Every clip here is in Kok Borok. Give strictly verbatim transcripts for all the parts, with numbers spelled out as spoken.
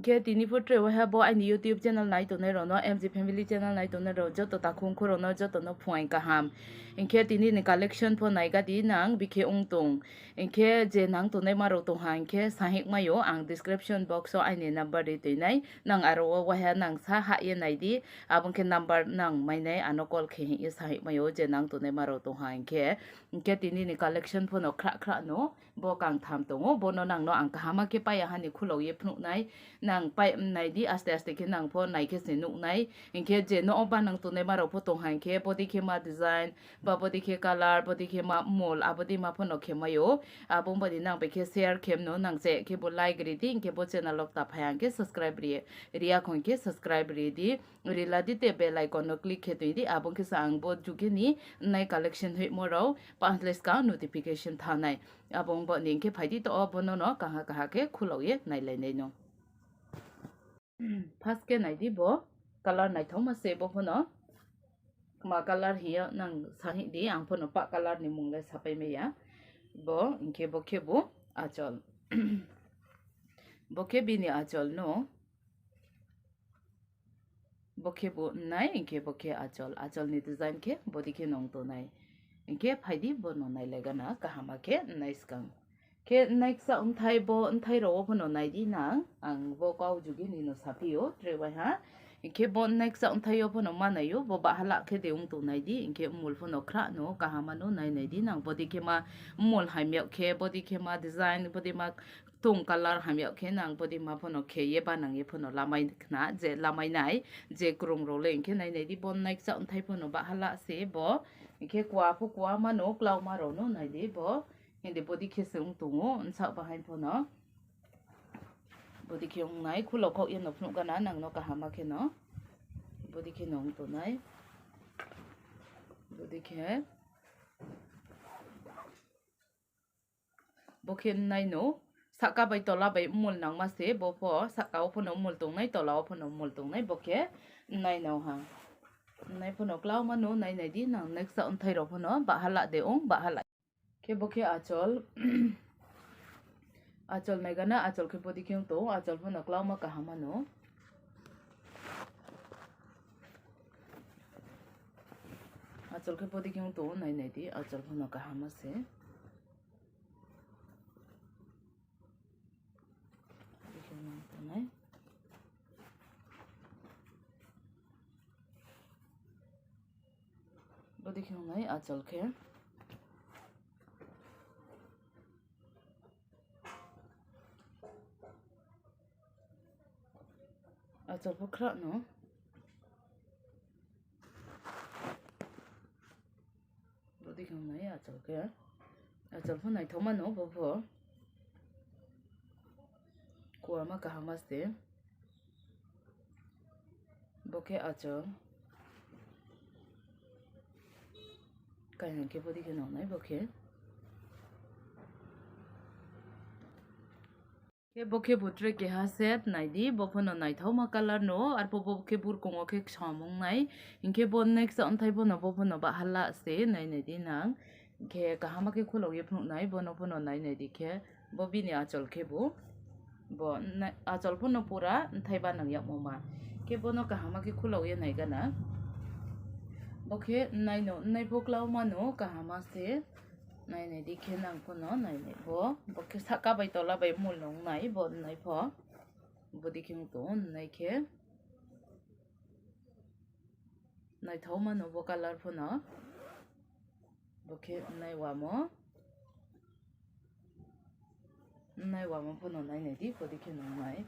Khe tini pho tre waiha bo aini YouTube channel nai tongnai rokno, M G Family channel nai tongnai rok joto takhung khorokno jotono phuaing kaham. Hinkhe tini ni collection pho naigadi nang bikhe wng tong. Hinkhe je nang tongnai ma rok tongha hinkhe sahik maio ang description box o aini number ri toinai. Nang aro o waiha nang sa ha ye naidi, abo hinkhe number nang mainai ano call khe hing ye sahik maio je nang tongnai ma rok tongha hinkhe. Hinkhe tini ni collection pho no khra khra no. Bo kang tham tongo, bono nangno ang kahama khe paiya hani khulok ye phunuknai. Nang pai, naidi aste aste khe nang pho nai khe se nuknai. Hinkhe je no ba nang tongnai ma rok pho tongha hinkhe bodi khe ma design, ba bodi khe color, bodi khe ma mol, abodi ma pho no khe maio. Abo bodi nang bai khe share khe mano, nang je khe bo like ri di, hinkhe bo channel lok ta phai hinkhe subscribe ri, ri ya khon khe subscribe ri di. Rila di te bell icon no click khe twi di, abo khe sa ang bo jugini nai collection hoi moro panch list ka notification thanai. Abo wng bo ni hinkhe phaidi to o bono no kaha kaha khe khulok ye nai lai nai no. First khe naidi bo color naithok ma se bo phono ma color hiya nang sahi di, ang phono pa color ni mung le sapai maya. Bo hinkhe bo khe bo achol. Bo khe bini achol no. Bo khe bo wngnai, hinkhe bo khe achol. Acholni design khe bodi khe nong tonai. Hinkhe phaidi bono nailaigana kahama khe wngnai swkang. Khe wngnai kisa wngthai bo wngthai rok o phano naidi nang. Ang bo kau jugi nino saphio, tre waiha. Hinkhe bo wngnai kisa wngthai o phano manaio, bo bahala khe de wng tongnai di. Hinkhe mul phano khra no kahama no nai nai di nang. Bodi khe ma mul hamya khe, bodi khe ma design, bodi ma Tung color hamya khe nang bodi ma phano khe ye ba nang ye phano lamai khna je lamai nai je krung rok le hinkhe nai nai di bon nai kisa wngthai phano bahala se bo hinkhe kua pho kua mano klauma rok no nai di bo hindi bodi khe se wng tongo nsak bahai phano bodi khe wng nai khulo khok ye no phunuk gana nang no kaham ma khe no bodi khe no wng tongnai bodi khe. Bo khe nai no saka bai tola bai mol nangma se bo pho saka o phano mol tongnai tola o phano mol tongnai bo khe nai no ha. Nai phano klauma no nai nai di nang next wngthai rok phano bahala de ong bahala. Khe bo khe achol achol nai gana achol khe bodi khe wng tongo achol phano klauma kaham ano. Achol khe bodi khe wng tongo nai nai di achol phano kaham se. Bodi khe wngnai achol khe. Achol pho khra no. Bodi khe wngnai achol khe. Achol pho naithok mano bo pho. Kuama kaham se. Bo khe achol. Kainwi khe bodi khe wngnai bo khe. Khe bo khe bo tre keha set nai di, bo phano naithokma colour no, arpho bo khe burkungo khe ksom wngnai. Hinkhe bo next wngthai phano bo phano bahala se nai nai di nang. Hinkhe kaham khe khulok ye phunuk nai, bono phano nai nai di khe bo bini achol khe bo. Bo nai-, achol phano pura nthai ba nang yakmo ma. Khe bono kaham khe khulok ye nai gana. Bo khe nai no, nai pho klauma no kaham se. Nai nai di khe nang phano nai nai bo. Bo khe saka bai tola bai mul nung nai bo nai pho. Bo di khe wng tongo nai khe. Naithok mano bo colour phano. Bo khe nai wamo. Nai wamo phano nai nai di bo di khe nung nai.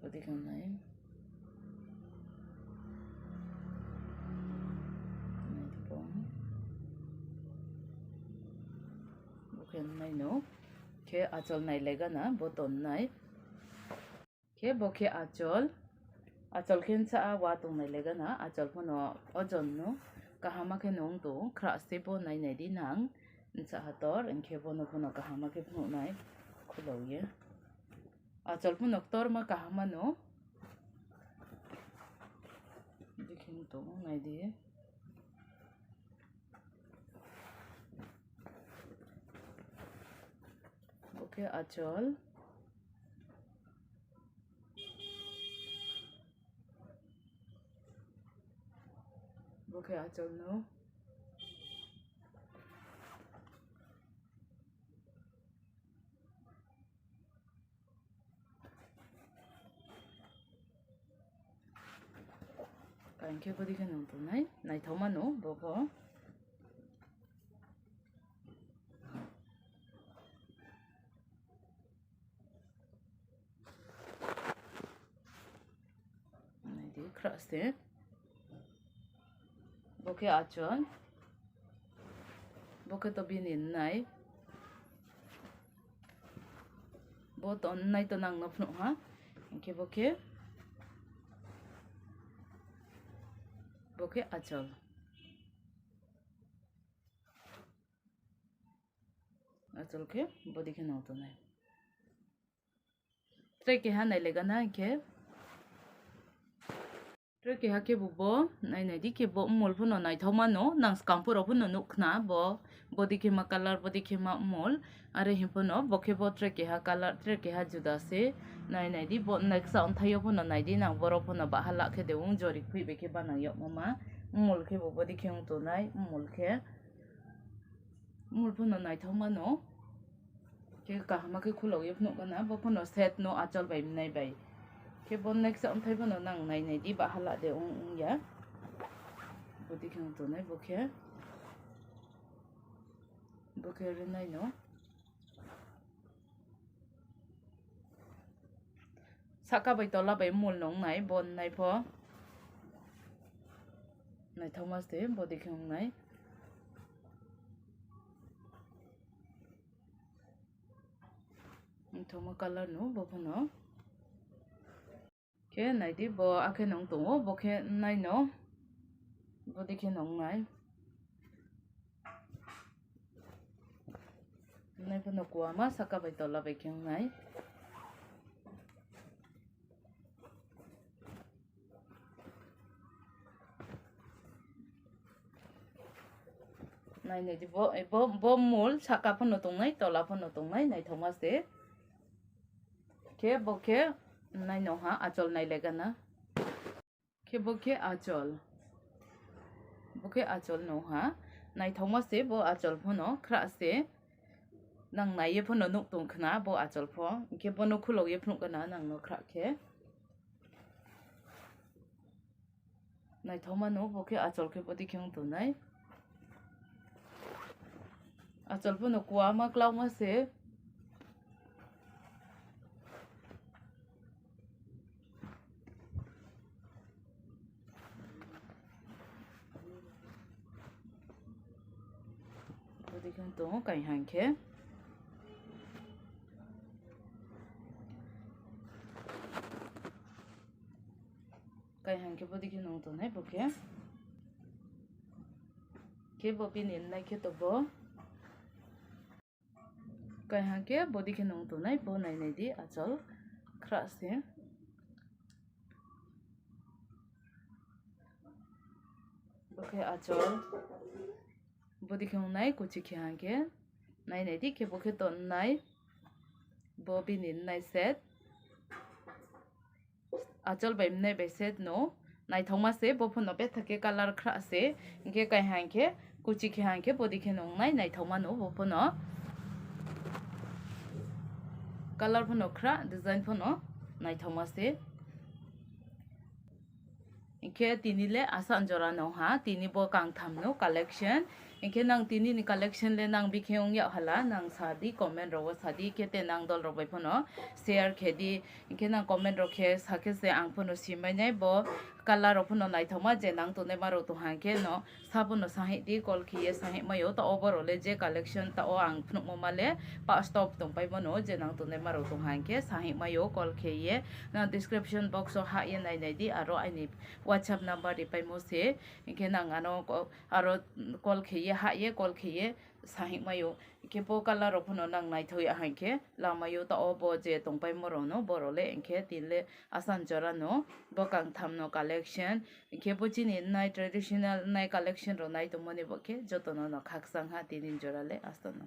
Bodi khe nai. Nai di bo. Bo khe nai no. Khe achol nai lega na bo ton nai. Khe bo khe achol. Achol khe nsa a wa tong nai lega na. Achol phano ojon no. Kaham khe nung tong. Khra se bo nai nai di nang. Nsa hator, hinkhe bono phano kaham khe phunuk nai khulok ye. Achol phano ktor ma kaham ano. Bikhe wng tongo nai di. Khe achol. Bo khe achol no. Kain khe bwdwi khe nung tongnai, naithok mano bo bo. Naidi khra se. Bo khe achol. Bo khe to bini nai. Bo to nai to nang no phnuh ha. Hingkhe bo khe, bo khe achol. Achol khe bwdwi khe nung tongnai. Tei keha nai lega na hingkhe. Tei keha khe bo bo nai nai di khe bo mol phano naithok mano, nang swkang phuro phano nuk khna bo, bwdwi khe ma colour, bwdwi khe ma mol, are him phano bo khe bo tei keha colour, tei keha juda se nai nai di bo naiksa onthai o phano nai di nang borok phano bahala khe de wng jori khui bai khe ba nang yok ma ma, mol khe bo bwdwi khe wng tongnai, mol khe. Mol phano naithok mano. Khe kaham khe khulogwi phunuk gana, bo phano set no achol bai mwnai bai. Khe bo next onthai phano nang nai nai di bahala de wng wng ya. Bwdwi khe wng tongnai bo khe. Bo khe rwnai no. Saka bai tola bai mol nung nai, bo nai pho. Naithok ma se, bwdwi khe wng nai. Naithok ma colour no, bo phano. Khe nai di, bo akhe nung tongo, bo khe nai no. Bwdwi khe nung nai. Nai phano kuama saka bai tola bai khe wngnai. Nai nai di bo, bo, bo mol saka phano tongnai, tola phano tongnai, naithok ma se. Khe bo khe nai no ha achol nai lega na. Khe bo khe achol. Bo khe achol no ha. Naithok ma se bo achol phano khra se. Nang nai ye phano nuk tong khna bo achol pho. Khe bono khulok ye phunuk gana nang no khra khe. Naithok mano bo khe achol khe bwdwi khe wng tongnai. Achol phano kuama kwlangma se. Bwdwi khe wng tongo kaihang khe. Kaihang khe bwdwi khe nung tongnai bo khe. Khe bo bini nai khe to bo. Kaihang khe bwdwi khe nung tongnai bo nai nai di achol khra se. Bo khe achol. Bwdwi khe wngnai kuchi khe hang khe. Nai nai di khe bo khe ton nai. Bo bini nai set. Achol bai mwnai bai set no. Naithokma se bo phano bethak khe colour khra se. Hinkhe kai hang khe kuchi khe hang khe bwdwi khe no wngnai naithokma no bo phano. Colour phano khra, design phano naithokma se. Hinkhe tini le aswk jora no ha, tini bo kangtham no collection. Hinkhe nang tini ni collection le nang bikhe wng ya hala, nang sa di, comment rok o sa di, khe te nang dol rok bai phano share khe di. Hinkhe nang comment rok khe sa khe se ang phano simai nai bo colour rok phano naithokma je nang tongnai ma rok tong hang khe no. Sabono sahik di call khiye sahik mayo, ta o borok le je collection ta o ang phunukmo ma le pa stop tong pai mano, je nang tongnai ma rok tong hang khe sahik mayo call khiye. Na description box o ha ye nai nai di, aro aini WhatsApp number ri paimo se, hinkhe nang ano ko-, aro call khiye ha ye call khiye sahik mayo. Hinkhe bo colour rok phano nang naithok ya hang khe lama yo ta o bo je tong pai mo rok no borok le hinkhe tin le aswk jora no bo kangtham no collection. Hinkhe bo chini nai traditional nai collection rok nai tongmani bo khe jotono no khakchang ha tini jora le aswk no.